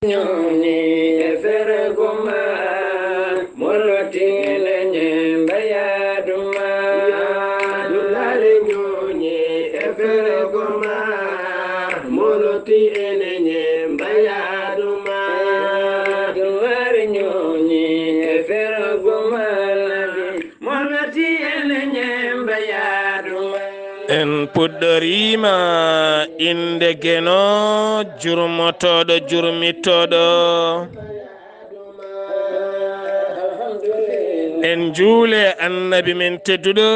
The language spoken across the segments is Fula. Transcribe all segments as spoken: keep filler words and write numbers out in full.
Ñooñi e fergo ma, moloti ene ñemba yaadu ma. Dullaare ñooñi e fergo ma, moloti ene ñemba yaadu ma. Dullaare ñooñi e fergo ma, moloti ene ñemba yaadu ma. En puɗɗoriima innde Geno, jurmotooɗo, jurmitooɗo. En njuule Annabi men tedduɗo,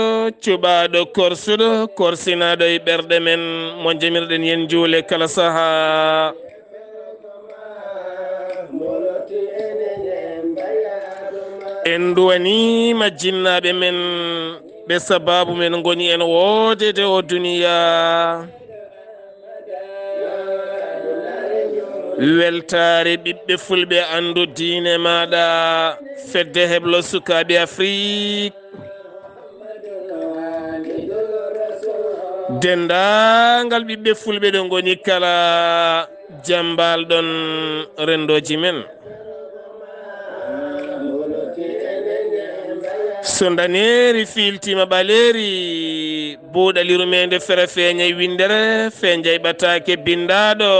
cuɓaaɗo, korsuɗo, korsinaaɗo e ɓerɗe men, mo njamirɗen yen njuule kala sahaa. En nduwaniima jinnaaɓe men, ɓe sabaabu men ngoni en woodede o duniyaa. Weltaare ɓiɓɓe fulɓe, anndu diine maaɗa, fedde heblo sukaaɓe Afrik. Denndaangal ɓiɓɓe fulɓe ɗo ngoni kala, jambal ɗon renndooji men. So ndaneeri fiiltiima ɓaleeri, buuɗali rumeende fere feeñay winndere, feeñay ɓataake binndaaɗo.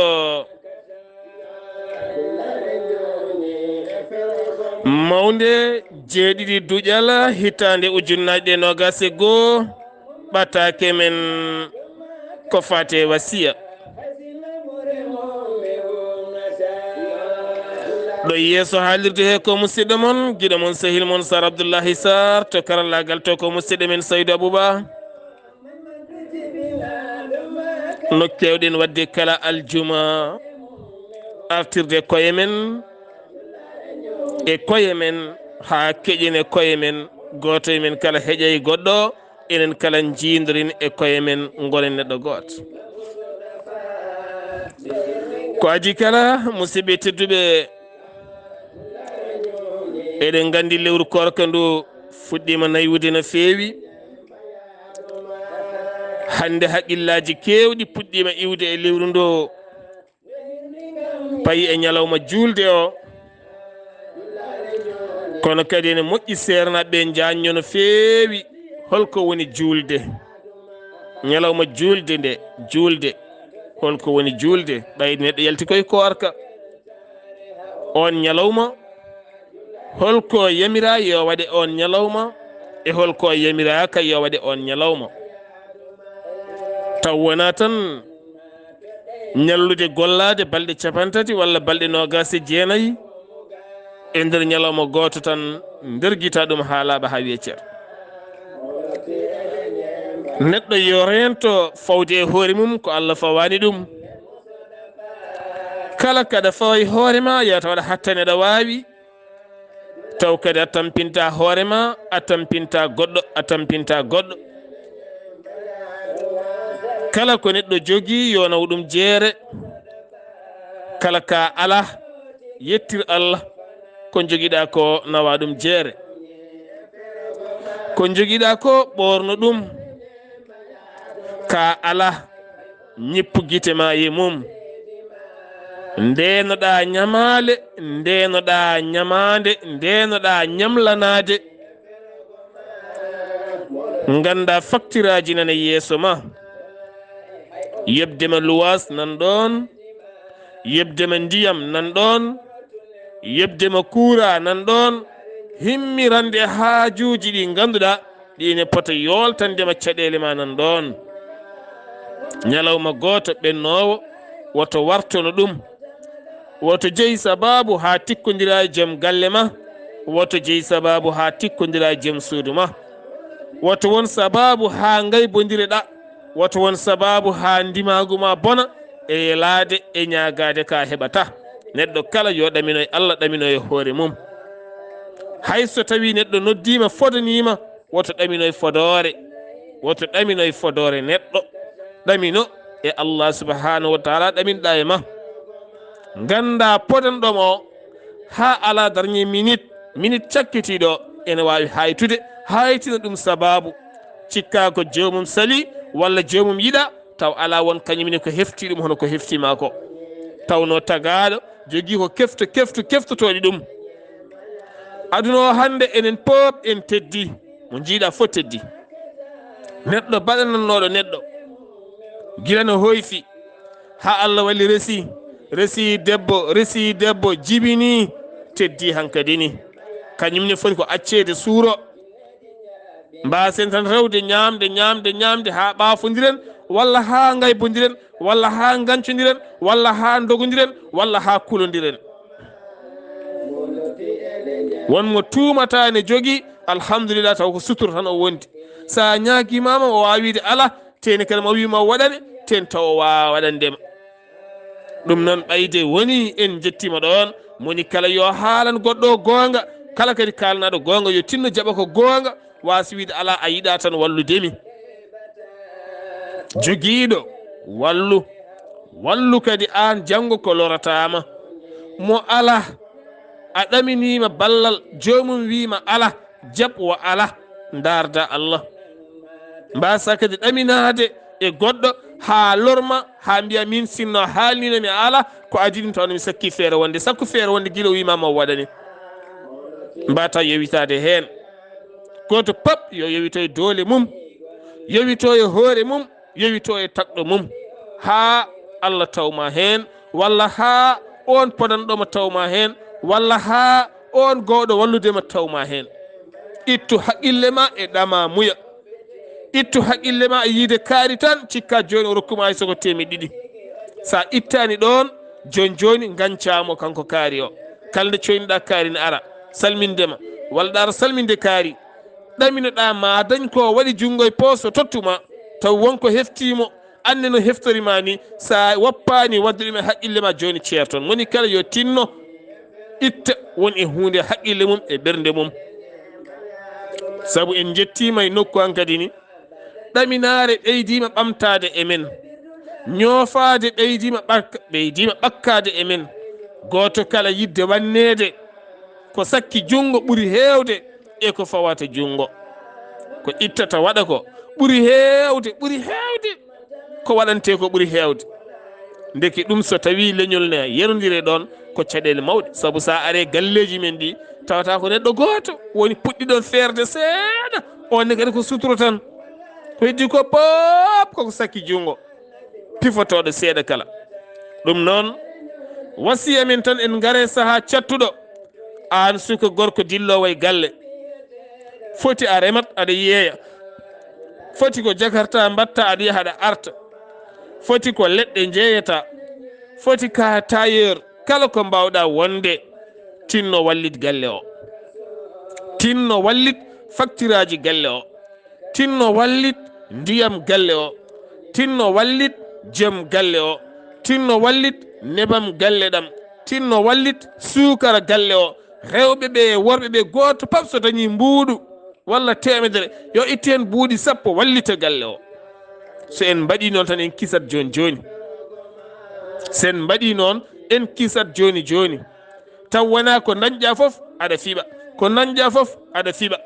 Mawnde jeeɗiɗi duƴal hitaande ujunnaaje ɗiɗi e noogaas e goo, ɓataake men ko faati e wasiya. Ɗo yeeso haalirde he ko musidɗo mon, giɗo mon, sehil mon, Sar Abdullahi Sar, to karallaagal to ko musidɗo men Saydu Abuba. No keewɗen waɗde kala aljuma, artirde koye men e koye men, haa keƴen e koye men, gooto e men kala heƴay goɗɗo, enen kala njiidoren e koye men, ngonen neɗɗo gooto. Ko adii kala, musidɓe tedduɓe, eɗen nganndi lewru koorka ndu fuɗɗiima naywude no feewi. Hannde haqqillaaji keewɗi puɗɗiima iwde e lewru ndu, payi e ñalawma juulde o. Kono kadi ene moƴƴi seernaaɓe ɓe njaannyo no feewi holko woni juulde. Ñalawma juulde nde, juulde, holko woni juulde? Ɓayde neɗɗo yalti koye koorka. On ñalawma, holko yamiraa yo waɗe on ñalawma, e holko yamiraaka yo waɗe on ñalawma? Taw wonaa tan ñallude gollaade balɗe capantati walla balɗe noogaas e jeenayi e nder ñalawma gooto tan, ndergita ɗum haa laaɓa haa wiya cer. Neɗɗo yo reento fawde e hoore mum ko Allah fawaani ɗum. Kala kaɗa fawa e hoore ma, yo taw aɗa hattani aɗa waawi. Taw kadi a tampinta hoore ma, a tampinta goɗɗo, a tampinta goɗɗo. Kala ko neɗɗo jogii, yo naw ɗum jeere. Kala ka alaa, yettir Allah. Ko jogiɗaa ko, nawa ɗum jeere. Ko jogiɗaa ko, ɓoorno ɗum. Ka alaa, ñippu gite ma e mum. Ndeenoɗaa ñamaale, ndeenoɗaa ñamaande, ndeenoɗaa ñamlanaade. Nganndaa faktiraaji nana yeeso ma. Yoɓde ma luwaas nan ɗoon, yoɓde ma ndiyam nan ɗoon, yoɓde ma kuuraa nan ɗoon, himmirande haajuuji ɗi ngannduɗaa ɗi ene pota yooltande ma caɗeele ma nan ɗoon. Ñalawma gooto ɓennoowo, woto wartono ɗum. Woto jeyi sabaabu haa tikkondiraa e jom galle ma. Woto jeyi sabaabu haa tikkondiraa e jom suudu ma. Woto won sabaabu haa ngaybondireɗaa. Woto won sabaabu haa ndimaagu ma bona e yelaade e ñaagaade ka heɓataa. Neɗɗo kala yo ɗamino e Allah, ɗamino e hoore mum. Hay so tawii neɗɗo noddiima, fodaniima, woto ɗamino e fodoore. Woto ɗamino e fodoore neɗɗo. Ɗamino e Allah subhanahu wa taala, ɗaminɗaa e ma. Nganndaa podanɗo ma o, haa alaa darñe minit, minit cakkitiiɗo, ene waawi haytude, haytina ɗum sabaabu. Cikkaa ko joomum salii, walla joomum yiɗaa, taw alaa won kañum ne ko hefti ɗum, hono ko hefti ma ko. Tawnoo tagaaɗo, jogii ko kefto, kefto, keftotooɗi ɗum. Aduna o hannde enen pop en teddi, mo njiiɗa fof teddi. Neɗɗo baɗanannooɗo neɗɗo, gila no hoyfi, haa Allah walli resi, resi debbo, resi debbo, jibini, teddi hankadi ni. Kañum ne foti ko acceede suuro. Mbaasen tan rewde ñaamde, ñaamde, ñaamde haa ɓaafondiren, walla haa ngaybondiren, walla haa ngancondiren, walla haa ndogondiren, walla haa kulondiren. Won mo tuumata ne jogii, alhamdulillah, taw ko sutura tan o wondi. So a ñaagimaama, o waawi wiide alaa, teeni kala mo wiima o waɗane, teen taw o waawaa waɗande ma. Ɗum noon, ɓayde woni en njettiima ɗoon, moni kala yo haalan goɗɗo o goonga, kala kadi kaalnaaɗo goonga yo tinno jaɓa ko goonga, waasi wiide alaa a yiɗaa tan wallude mi. Jogiiɗo, wallu, wallu kadi aan janngo ko lorataa ma. Mo alaa, a ɗaminiima ballal, joomum wiima alaa, jaɓ wa alaa, ndaarda Allah. Mbaasa kadi ɗaminaade e goɗɗo haa lorma, haa mbiya miin sinno haalniino mi alaa, ko adii ɗum tawno mi sakkii feere wonde, sakku feere wonde gila o wiima ma o waɗani. Mbaata yowitaade heen. Gooto pop yo yowito e doole mum, yowito e hoore mum, yowito e takɗo mum, haa Allah taw ma heen, walla haa oon podanɗo ma taw ma heen, walla haa oon gowɗo wallude ma taw ma heen. Ittu haqqille ma e ɗama muya. Ittu haqqille ma e yiide kaari tan, cikka jooni o rokkuma hay soko teemedde ɗiɗi. Sa ittaani ɗoon, jooni jooni ngancaa mo kanko kaari o. Kala nde coyniɗaa kaari ne ara salminde ma, walla ɗa ara salminde kaari. Ɗaminoɗaa ma dañ ko waɗi junngo e poos o tottu ma, taw won ko heftii mo, annde no heftori ma ni, sa woppaani waɗde ɗum e haqqille ma jooni ceerton. Moni kala yo tinno, itta won e huunde haqqille mum e ɓernde mum. Sabu en njettiima e nokku hankadi ni, ɗaminaare ɓeydiima ɓamtaade e men, ñoofaade ɓeydiima ɓak-, ɓeydiima ɓakkaade e men. Gooto kala yiɗde wanneede ko sakki junngo ɓuri heewde e ko fawata junngo. Ko ittata waɗa ko ɓuri heewde, ɓuri heewde ko waɗantee ko ɓuri heewde. Ndeke ɗum so tawii leñol ne yerondire ɗoon ko caɗeele mawɗe. Sabu sa are galleeji men ɗi, tawata ko neɗɗo gooto woni puɗɗi ɗoon feerde seeɗa. On ne kadi ko sutura tan. Ko heddi ko pop koko sakki junngo. Pifotooɗo seeɗa kala. Ɗum noon, wasiya men tan en ngare sahaa cattuɗo. Aan suka gorko dilloowo e galle. Foti a remat aɗa yeeya. Foti ko jakarta mbatta aɗa yaha aɗa arta. Foti ko leɗɗe njeeyata. Foti ka tailleur. Kala ko mbaawɗa wonde, tinno wallit galle o. Tinno wallit faktiraaji galle o. Tinno wallit ndiyam galle o. Tinno wallit jam galle o. Tinno wallit nebam galle ɗam. Tinno wallit suukara galle o. Rewɓe ɓe e worɓe ɓe gooto pop so dañii mbuuɗu walla teemedere, yo ittu heen buuɗi sappo wallita galle o. So en mbaɗii noon tan en kisat jooni jooni. So en mbaɗii noon en kisat jooni jooni. Taw wonaa ko ndañƴaa fof aɗa fiɓa, ko ndañƴaa fof aɗa fiɓa.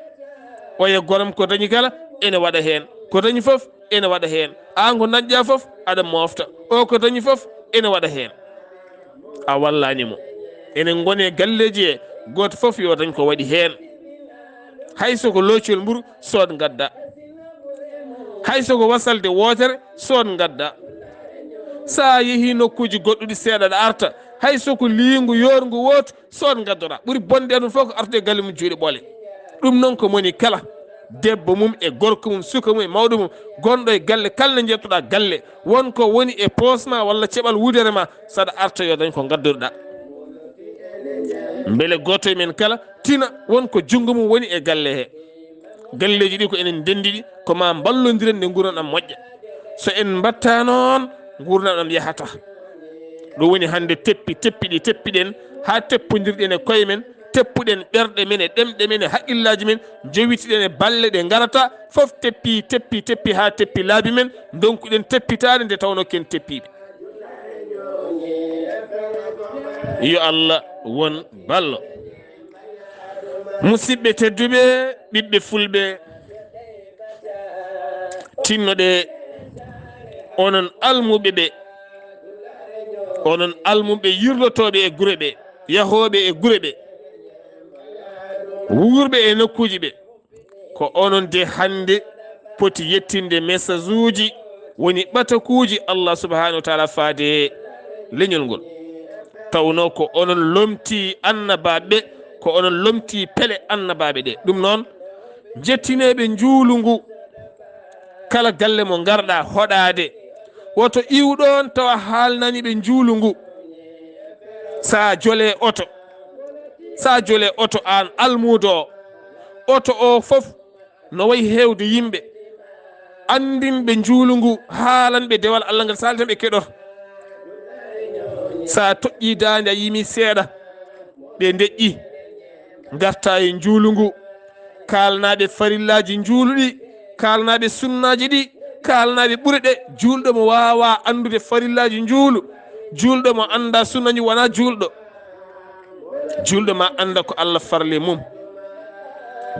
Oya goram ko dañi kala ene waɗa heen, ko dañi fof ene waɗa heen. Aan ko ndañƴaa fof aɗa moofta, o ko dañi fof ene waɗa heen. A wallaani mo. Enen ngoni e galleeji he, gooto fof yo dañ ko waɗi heen. Hay so ko loocol mburu, sood ngadda. Hay so ko wasalde wootere, sood ngadda. So a yehii nokkuuji goɗɗuɗi seeɗa aɗa arta, hay so ko liingu yoorngu wootu, sood ngaddoɗaa. Ɓuri bonde e ɗum fof ko artude e galle mum juuɗe ɓoole. Ɗum noon ko moni kala, debbo mum e gorko mum, suka mum e mawɗo mum, gonɗo e galle, kala nde njettoɗaa galle, won ko woni e poos ma walla ceɓal wudere ma, saɗa arta yo dañ ko ngadduɗaa. Mbele gooto e men kala tina won ko junngo mum woni e galle he. Galleeji ɗi ko enen ndenndi ɗi, ko ma mballondiren nde nguurndam am moƴƴa. So en mbaɗta noon, nguurndam am yahata. Ɗum woni hannde teppi, teppi ɗi teppiɗen, haa teppondirɗen e koye men, teppuɗen ɓerɗe men e ɗemɗe men e haqqillaaji men, njowitiɗen e balle ɗe ngarata, fof teppi, teppi, teppi haa teppi laabi men, ndonkuɗen teppitaade nde tawnoo ken teppiiɓe. Yo Allah won ballo. Musidɓe tedduɓe, ɓiɓɓe fulɓe, tinnoɗe onon almuɓe ɓe, Onon almuɓe yirlotooɓe e gure ɓe, yahooɓe e gure ɓe, wuurɓe e nokkuuji ɓe, ko onon de hannde poti yettinde message uji, woni ɓatakuuji Allah subhanahu wa taala faade leñol ngol. Tawnoo ko onon lomti annabaaɓe, ko onon lomti pele annabaaɓe ɗe. Ɗum noon, jettineeɓe njuulu ngu, kala galle mo ngarɗa hoɗaade, woto iw ɗoon tawa haalnani ɓe njuulu ngu. Sa jole oto, sa jole oto aan almuudo o, oto o fof no wayi heewde yimɓe, anndinɓe njuulu ngu, haalanɓe dewal Allah ngal, saaltan ɓe keɗoto. Sa toƴƴi daande a yimi seeɗa, ɓe ndeƴƴi, ngarta e njuulu ngu, kaalnaaɓe farillaaji njuulu ɗi, kaalnaaɓe sunnaaji ɗi, kaalnaaɓe ɓure ɗe. Juulɗo mo waawa anndude farillaaji njuulu, juulɗo mo annda sunna njuulu wona juulɗo. Juulɗo ma annda ko Allah farli e mum.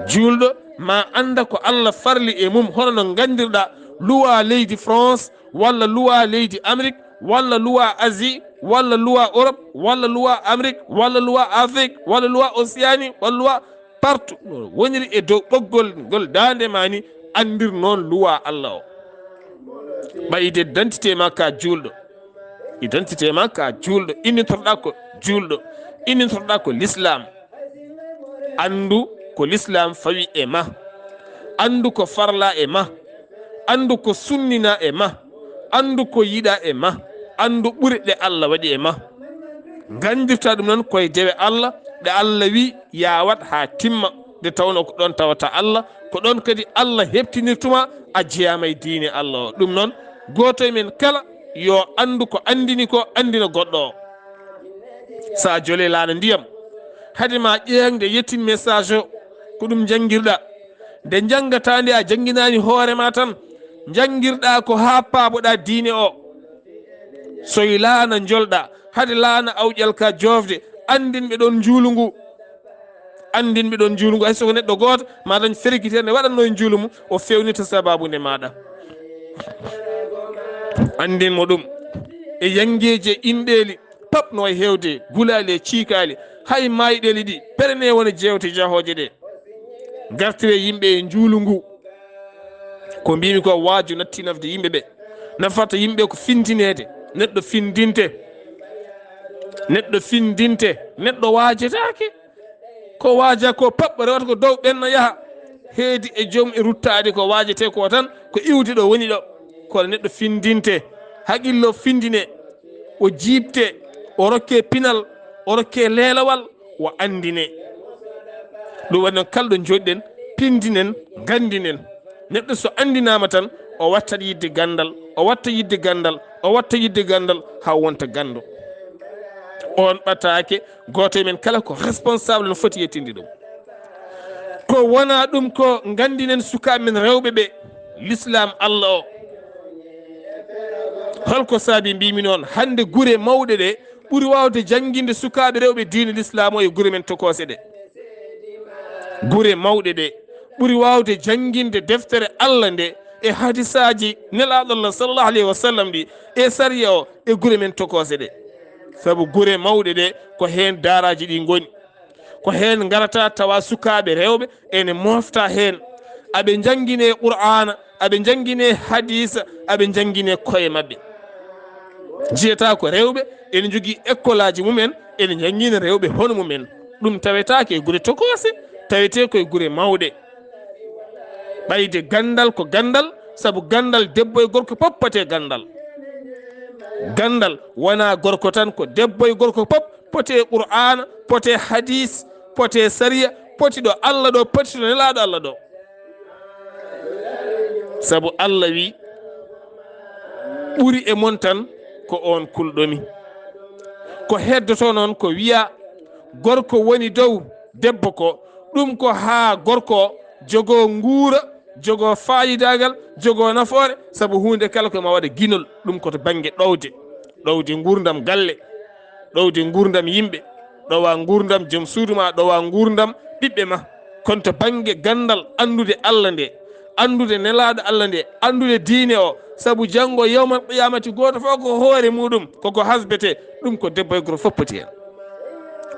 Juulɗo ma annda ko Allah farli e mum, hono no nganndirɗa luwa leydi France, walla luwa leydi Amérique, walla luwa Asie, walla luwa Europe, walla luwa Amérique, walla luwa Afrique, walla luwa Océanie, walla luwa partout no woniri e dow ɓoggol ngol daande ma ni, anndir noon luwa Allah o. Ɓay de identité ma ka juulɗo, identité ma ka juulɗo, innitorɗa ko juulɗo, innitorɗa ko l'islam. Anndu ko l'islam fawi e ma, anndu ko farla e ma, anndu ko sunnina e ma, anndu ko yiɗa e ma, anndu ɓure ɗe Allah waɗi e ma. Nganndirta ɗum noon koye dewe Allah ɗe Allah wi yawat haa timma, nde tawno ko ɗoon tawata Allah, ko ɗoon kadi Allah heɓtinirtuma a jeyaama e diine Allah o. Ɗum noon, gooto e men kala yo anndu ko anndini ko, anndina goɗɗo o. Sa jole laana ndiyam, hade ma ƴeeŋde yettin message o, ko ɗum njanngirɗa. Nde njanngata nde a jannginaani hoore ma tan, njanngirɗa ko haa paaboɗa diine o. So e laana njolɗa, hade laana awƴal ka joofde, anndinɓe ɗoon njuulu ngu. Anndinɓe ɗoon njuulu ngu, hay so ko neɗɗo gooto, ma dañ fergite nde waɗatnoo e njuulu mum, o fewnita sabaabu nde maɗa. Anndin mo ɗum. E yanngeeje inɗeeli, pap no wayi heewde, gulaali e ciikaali, hay maayɗeeli ɗi, perene woni jeewte jahooje ɗe. Ngartire yimɓe e njuulu ngu. Ko mbimi ko waaju natti nafde yimɓe ɓe. Nafata yimɓe ko findineede. Neɗɗo findinte. Neɗɗo findinte. Neɗɗo waajetaake. Ko waaja ko pap rewata ko dow ɓenna yaha. Heedi e joom e ruttaade ko waajete ko tan ko iwde ɗo woni ɗo. Kono neɗɗo findinte. Haqillo findine. O jiibte. O rokke pinal. O rokke leelawal. O anndine. Ɗum waɗi noon kala ɗo njooɗiɗen, pindinen, nganndinen. Neɗɗo so anndinaama tan, o wattat yiɗde ganndal, o watta yiɗde ganndal, o watta yiɗde ganndal, haa wonta ganndo. On ɓataake, gooto e men kala ko responsable no foti yettinde ɗum. Ko wona ɗum ko nganndinen sukaaɓe men rewɓe ɓe, l'islam Allah o. Holko saabi mbimi noon, hannde gure mawɗe ɗe ɓuri waawde jannginde sukaaɓe rewɓe diine l'islam o e gure men tokoose ɗe. Gure mawɗe ɗe ɓuri waawde jannginde deftere Allah nde e hadisaaji Nelaaɗo Allah sallallahu alayhi wa sallam ɗi e sariya o e gure men tokoose ɗe. Sabu gure mawɗe ɗe ko heen daaraaji ɗi ngoni. Ko heen ngarata tawa sukaaɓe rewɓe ene moofta heen. Aɓe njanngine Qur'aana, aɓe njanngine hadiisa, aɓe njanngine koye maɓɓe. Njiyata ko rewɓe ene njogii ekkolaaji mumen, ene njanngina rewɓe hono mumen. Ɗum tawetaake e gure tokoose, tawetee ko e gure mawɗe. Ɓayde ganndal ko ganndal, sabu ganndal debbo e gorko pop poti e ganndal. Ganndal wonaa gorko tan, ko debbo e gorko pop poti e Qur'aana, poti e hadiis, poti e sariya, poti ɗo Allah ɗo, poti ɗo Nelaaɗo Allah ɗo. Sabu Allah wi, ɓuri e mon tan ko on kulɗomi. Ko heddoto noon ko wiya gorko woni dow debbo ko, ɗum ko haa gorko o jogo nguura, jogo faayidaagal, jogo nafoore, sabu huunde kala ko ma waɗa ginol, ɗum ko to bannge ɗowde, ɗowde nguurndam galle, ɗowde nguurndam yimɓe, ɗowa nguurndam joom suudu ma, ɗowa nguurndam ɓiɓɓe ma. Kono to bannge ganndal, anndude Allah nde, anndude Nelaaɗo Allah nde, anndude diine o, Sabu janngo yawmal qiyamati gooto fof ko hoore muɗum, koko hasbete, ɗum ko debbo e gorko fof poti heen.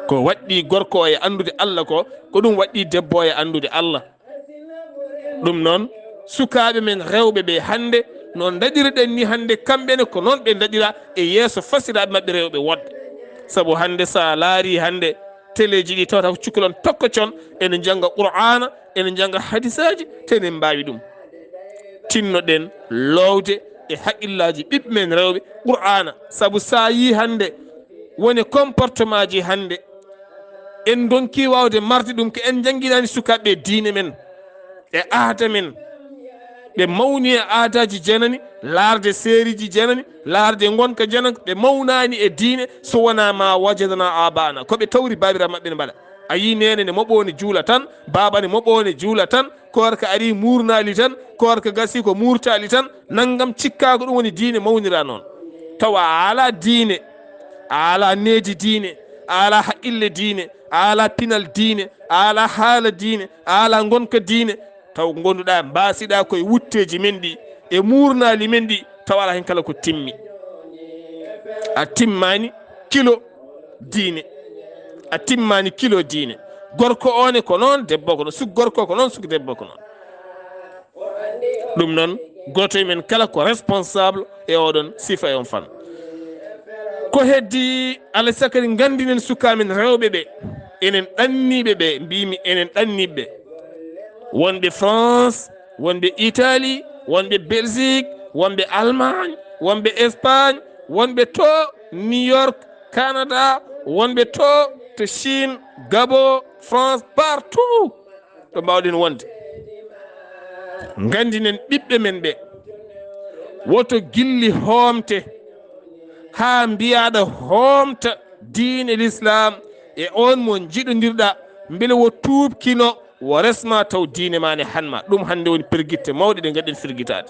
Ko waɗɗii gorko o e anndude Allah ko, ko ɗum waɗɗii debbo o e anndude Allah. Ɗum noon, sukaaɓe men rewɓe ɓe hannde, no ndaɗirɗen ni hannde, kamɓe ne ko noon ɓe ndaɗira e yeeso fasiraaɓe maɓɓe rewɓe woɗɓe. Sabu hannde, so a laari hannde teleeji ɗi, tawata ko cukkalon tokko con, ene njannga Qur'aana, ene njannga hadisaaji, te ene mbaawi ɗum. Tinnoɗen loowde e haqqillaaji ɓiɓɓe men rewɓe Qur'aana, sabu so a yii hannde woni comportement ji hannde, en ndonki waawde marde ɗum, ko en njannginaani sukaaɓe diine men e aada men. Ɓe mawni e aadaaji janani, laarde seeriiji janani, laarde ngonka janani, ɓe mawnaani e diine, so wonaa ma wajadna abaana, ko ɓe tawri baabiraaɓe maɓɓe ne mbaɗa. A yii neene ne moɓo ne juula tan, baaba ne moɓo ne juula tan, koorka ari muurnaali tan, koorka gasi ko muurtaali tan, nanngam cikkaa ko ɗum woni diine mawnira noon. Tawa a alaa diine, a alaa needi diine, a alaa haqqille diine, a alaa pinal diine, a alaa haala diine, a alaa ngonka diine, taw ngonduɗaa, mbaasiɗaa koye wutteeji men ɗi, e muurnaali men ɗi, taw alaa heen kala ko timmi. A timmaani kilo diine. A timmaani kilo diine. Gorko o ne ko noon, debbo ko noon, suka gorko ko noon, suka debbo ko noon. Ɗum noon, gooto e men kala ko responsable e oɗon sifa e on fan. Ko heddi, alaa sakka nganndinen sukaaɓe men rewɓe ɓe, enen ɗanniiɓe ɓe, mbimi enen ɗanniiɓe ɓe. Wonɓe France, wonɓe Italie, wonɓe Belgique, wonɓe Allemagne, wonɓe Espagne, wonɓe to New York, Canada, wonɓe to, to Chine, Gabon, France, partout ɗo mbaawɗen wonde. Nganndinen ɓiɓɓe men ɓe. Woto gilli hoomte haa mbiyaɗa hoomta diine l'islam e on mo njiɗondirɗa, mbele wo tuubkino, wo resma taw diine ma ne hanma. Ɗum hannde woni pergitte mawɗe ɗe ngadden fergitaade.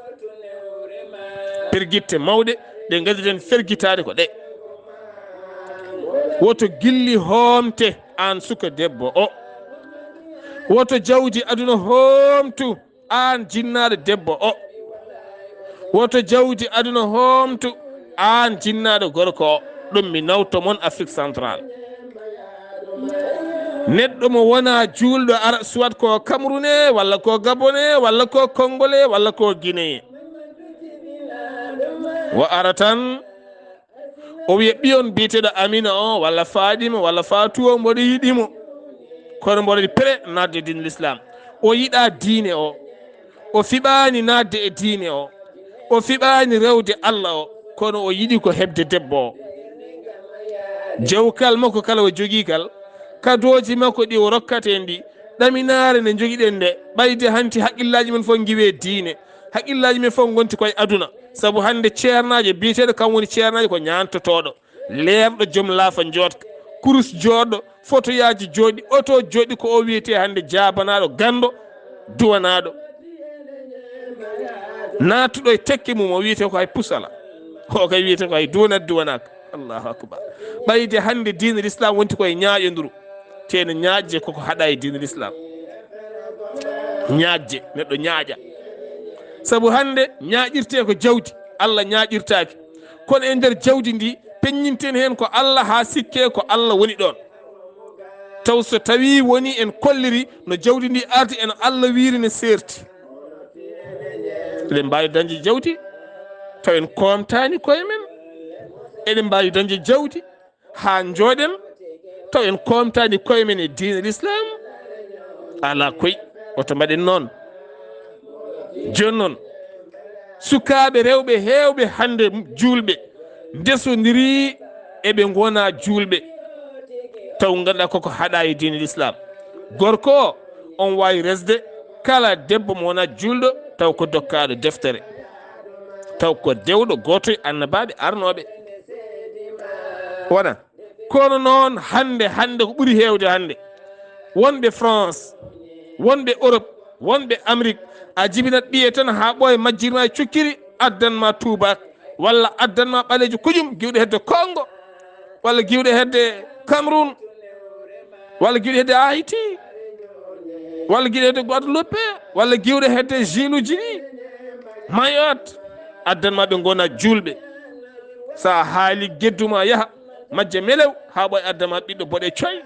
Pergitte mawɗe ɗe ngadden fergitaade ko ɗe. Woto gilli hoomte aan suka debbo o. Woto jawdi aduna hoomtu aan jinnaaɗo debbo o. Woto jawdi aduna hoomtu aan jinnaaɗo gorko o. Ɗum mi nawto mon Afrique Centrale. Neɗɗo mo wonaa juulɗo ara, soit ko Camerounais, walla ko Gabonais, walla ko Congolais, walla ko Guinéen. Wo ara tan, o wiya ɓiyon biyeteeɗo Amina o, walla Faaɗima, walla Faatu o, mboɗo yiɗi mo. Kono mboɗo waɗi prêt naatde diine l'islam. O yiɗaa diine o. O fiɓaani naatde e diine o. O fiɓaani rewde Allah o. Kono o yiɗi ko heɓde debbo o. Jawkal makko kala o jogii kal, kadooji makko ɗi o rokkata en ɗi, ɗaminaare nde njogiɗen nde, ɓayde hanti haqqillaaji men fof ngiwee diine. Haqqillaaji men fof ngonti koye aduna. Sabu hannde ceernaajo biyeteeɗo kam woni ceernaajo ko ñaantotooɗo. Leerɗo joom laafa njooɗka. Kurus jooɗɗo, fotoyaaji jooɗi, oto jooɗi ko o wiyetee hannde jaabanaaɗo, ganndo, duwanaaɗo. Naatuɗo e tekke mum o wiyetee ko hay pusala. O kay wiyetee ko hay duwanat duwanaaka. Allahu akbar. Ɓayde hannde diine l'islam wonti koye ñaaƴonduru. Te ene ñaaƴje koko haɗa e diine l'islam. Ñaaƴje, neɗɗo ñaaƴa. Sabu hannde ñaaƴirtee ko jawdi, Allah ñaaƴirtaaki. Kono e nder jawdi ndi, peññinten heen ko Allah haa sikkee ko Allah woni ɗoon. Taw so tawii woni en kolliri no jawdi ndi ardi, en Allah wiiri ne seerti. Eɗen mbaawi dañde jawdi, taw en koomtaani koye men. Eɗen mbaawi dañde jawdi, haa njooɗen, taw en koomtaani koye men e diine l'islam. Alaa koy, woto mbaɗen noon. Jooni noon, sukaaɓe rewɓe heewɓe hannde juulɓe ndesondirii e ɓe ngonaa juulɓe, taw ngannduɗaa koko haɗa e diine l'islam. Gorko o, on waawi resde kala debbo mo wonaa juulɗo, taw ko dokkaaɗo deftere, taw ko dewɗo gooto e annabaaɓe arnooɓe. Wona, kono noon hannde, hannde ko ɓuri heewde hannde, wonɓe France, wonɓe Europe, wonɓe Amérique, a jibinat ɓiye tan haa ɓooya majjirma e cukkiri, addan ma tuubaak, walla addan ma ɓaleejo kujum, giwɗo hedde Congo, walla giwɗo hedde Cameroun, walla giwɗo hedde Haïti, walla giwɗo hedde Guadeloupe, walla giwɗo hedde Gilles Djili, Mayotte. addan ma ɓe ngona juulɓe. Sa haali geddu ma yaha, majja melew, haa ɓoy addan ma ɓiɗɗo boɗe coy.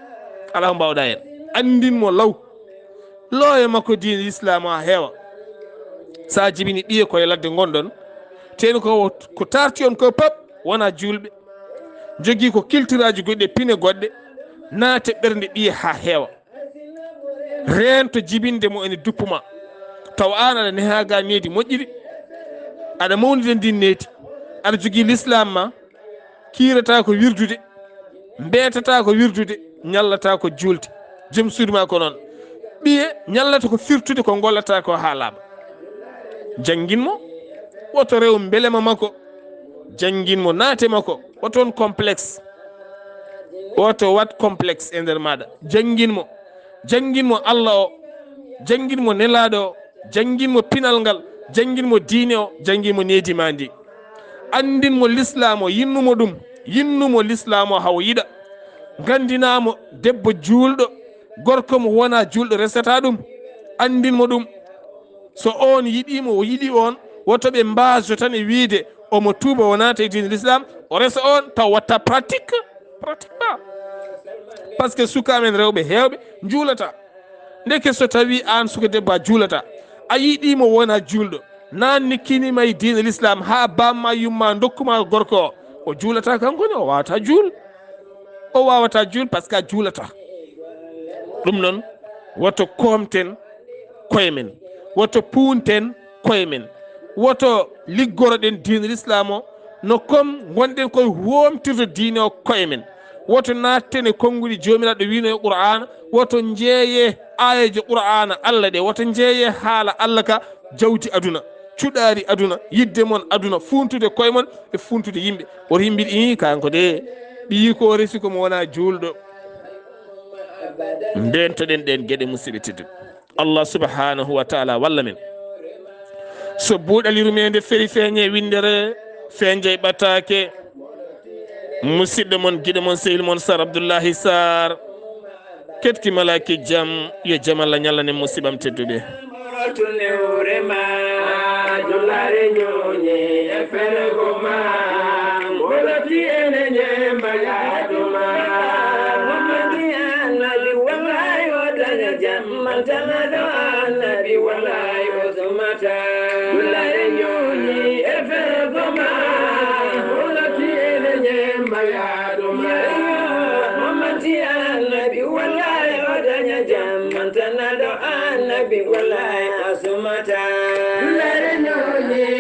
Alaa ko mbawɗa heen. Anndin mo law. Looya makko diine Islaam haa heewa. Sa jibini ɓiye koye ladde ngonɗon, teni ko, ko tarti on ko pap wona juulɓe. Jogii ko kiltiraaji goɗɗi e pine goɗɗe, naate ɓernde ɓiye haa heewa. Reento jibinde mo ene duppu ma. Tawa aan aɗa nehaa ga needi moƴƴiri. Aɗa mawnida ndin needi. Aɗa jogii Lislaam ma. Kiirata ko wirdude. Mbeetata ko wirdude. Ñallata ko juulde. Joom suudu ma ko noon. Ɓiye ñallata ko firtude ko gollata ko haa laaɓa. Janngin mo. Woto rew mbelema makko. Janngin mo naate makko. Woto on complexe. Woto wat complexe e nder maaɗa. Janngin mo. Janngin mo Allah o. Janngin mo nelaaɗo o. Janngin mo pinal ngal. Janngin mo diine o. Janngin mo needi ma ndi. Anndin mo Lislaam o. Yinnu mo ɗum. Yinnu mo Lislaam o hawo yiɗa. Nganndinaa mo debbo juulɗo. Gorko mo wona juulɗo resata ɗum. Anndin mo ɗum. So on yiɗi mo, o yiɗi on, woto ɓe mbaajo tan e wiide omo tuuba, o naata e diine Lislaam, o resa on, taw watta pratique. Pratique pas. Parce que suka men rewɓe heewɓe njuulata. Ndeke so tawi aan suka debbo a juulata, a yiɗi mo wona juulɗo, naan ni kini ma e diine Lislaam haa bamma yumma ndokkuma gorko o, o juulata kanko ne, o wawata juul. O wawata juul parce que a juulata. Ɗum noon, woto koomten koye men. Woto puunten koye men. Woto liggoroɗen diine Lislaam o no comme ngonɗen koye huwomtirde diine o koye men. Woto naatten e konnguɗi Joomiraaɗo wino e Qur'aana. Woto njeeye aayeeje Qur'aana Allah ɗe. Woto njeeye haala Allah ka jawdi aduna, cuɗaari aduna, yidde mon aduna, funtude koye mon e funtude yimɓe. Woto yimɓe ɗi, kanko de, ɓiyi ko o resi ko mo wona juulɗo. Ndeentoɗen ɗeen geɗe, musidɓe tedduɓe. Allah subhanahu wa taala walla men. So buuɗal yurmeende feri feeñe winndere, feeñjay ɓataake. Musidɗo mon, giɗo mon, sehil mon Sar Abdullahi Sar. Keɗki malaaki jam, yo jam Allah ñallanen musiɓam tedduɓe. Tunewre ma, julaare ñooñe e fergo ma, mboloti ene ñeemba yaaduma. Muhammadi Annabi, wallahi o daña jam, mantanaɗo Annabi, wallahi o sumata. Julaare ñooñe e fergo ma, mboloti ene ñeemba yaaduma. Muhammadi Annabi, wallahi o daña jam, mantanaɗo Annabi, wallahi